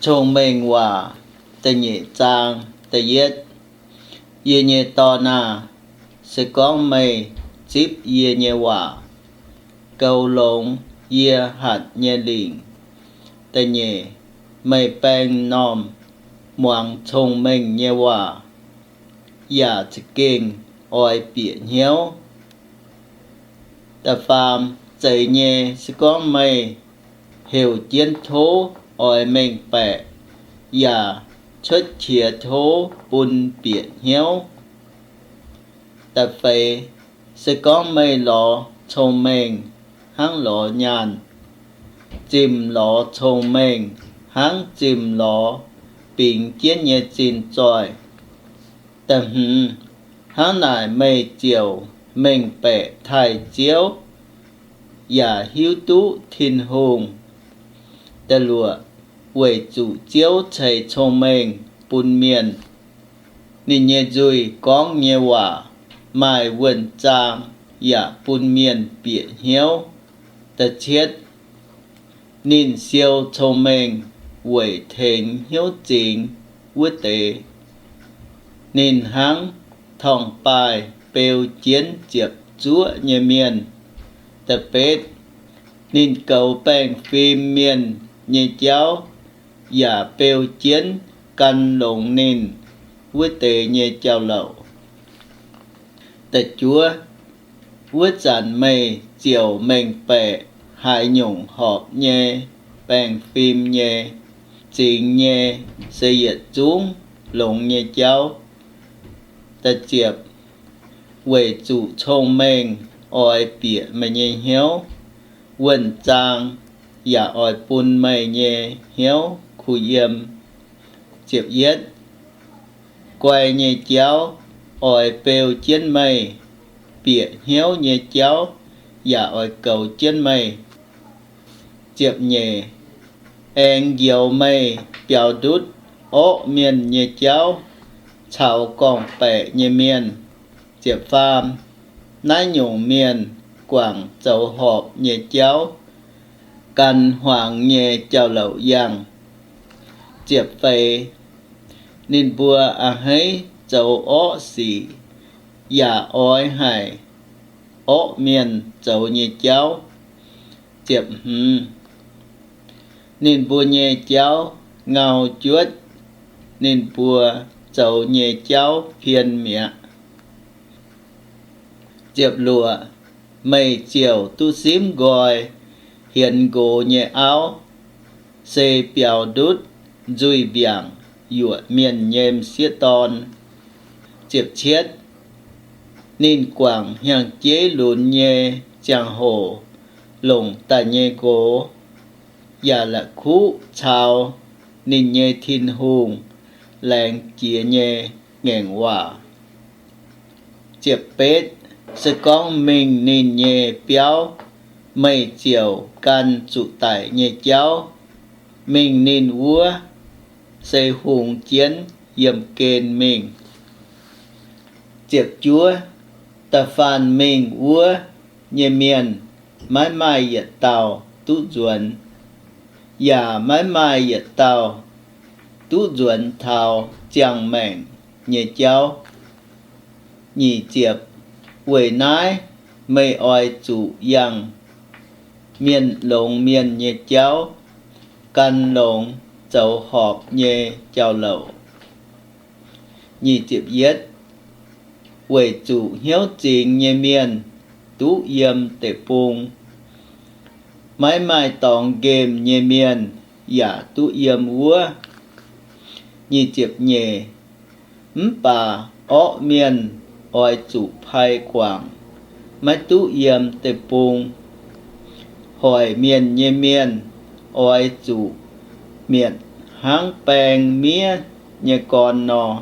Cong-Mengh Waac da'nyeic zaang da'yietv. Yie nyei dorn aah! Se gorngv meih zipv yie nyei waac, goux longx yie hatc nyei lingc. Da'nyeic, meih baeng m'normh muangx cong-mengh nyei waac, yaac za'gengh oix bieqc hnyouv. Da'faam, zeiz nyei, se gorngv meih heuc jienv tov oix mengh baeqc, yaac cuotv qiex tov bun bieqc hnyouv. Da'feix, se gorngv meih lorz cong-mengh hnangv lorz nyaanh, zimh lorz cong-mengh hnangv zimh lorz bingx jienv nyei zinh zoih. Da'hmz, hnangv naaic meih ziouc mengh baeqc taaih Ziouv, yaac hiuv duqv Tin-Hungh. Da'luoqc, weic zuqc Ziouv ceix cong-mengh bun mienh, ninh nyei nzuih gorngv nyei waac maaih wuonh zaang yaac bun mienh bieqc hnyouv. Da'cietv, ninh siou cong-mengh weic tengx hnyouv zingx wuov deix. Ninh hnangv torngv-baaih beu jienv ziepc zuoqv nyei mienh. Da'betv, ninh goux baengh fim mienh nyei jauv, yaac beu jienv gan longx ninh wuov deix nyei jauv-louc. Da'juov, wuov zanc meih ziouc mengh baeqc haaix nyungc horpc nyei, baengh fim nyei, zingx nyei, se yietc zungv longx nyei jauv. Da'ziepc, weic zuqc cong-mengh oix bieqc meih nyei hnyouv, wuonh zaang yaac oix bun meih nyei hnyouv kuh yiem. Ziepc yietv, guai nyei jauv oix beu jienv meih, bieqc hnyouv nyei jauv yaac oix goux jienv meih. Ziepc nyeic, aengx njoux meih biaux ndutv orqv mienh nyei jauv caux gorngv-baeqc nyei mienh. Ziepc faam, naaiv nyungc mienh guangc zoux horpc nyei jauv gan hmuangx nyei jauv-louc yangh. Ziepc feix, ninh mbuo a'hneiv zoux orqv sic, yaac oix haic orqv mienh zoux nyei jauv. Ziepc hmz, ninh mbuo nyei jauv ngau juotv, ninh mbuo zoux nyei jauv pien mi'aqv. Ziepc luoqc, meih ziouc duqv simv nqoi hienx nqox nyei auv, se biaux ndutv nzuih mbiaangc yuoqc mienh nyei m'sieqv dorn. Ziepc cietv, ninh guangc hnyangx-jeiv lunx nyei ziangh hoc longc daaih nyei nqox, yaac la'kuqv caux ninh nyei Tin-Hungh laengz jiex nyei ngaengc waac. Ziepc betv, se gorngv mingh ninh nyei biauv, meih ziouc gan zuqc daic nyei jauv. Mingh ninh wuov, se hungx jienv yiemh gen mingh. Ziepc juov, da'faanh mingh wuov nyei mienh maiv maaih yietc dauh duqv nzuonx, yaac maiv maaih yietc dauh duqv nzuonx taux ziangh maengc nyei jauv. Nyic ziepc, weic naaiv meih oix zuqc yangh mienh longx mienh nyei jauv, gan longx zoux horpc nyei jauv-louc. Nyic ziepc yietv, weic zuqc hnyouv zingx nyei mienh duqv yiem deic-bung, maiv maaih dorngx nqemh nyei mienh yaac duqv yiem wuov. Nyic ziepc nyeic, mv baac orqv mienh oix zuqc pai guangc, maiv duqv yiem deic-bung. Hoic mienh nyei mienh oix zuqc mietc hnangv baeng miev nyei gorn nor.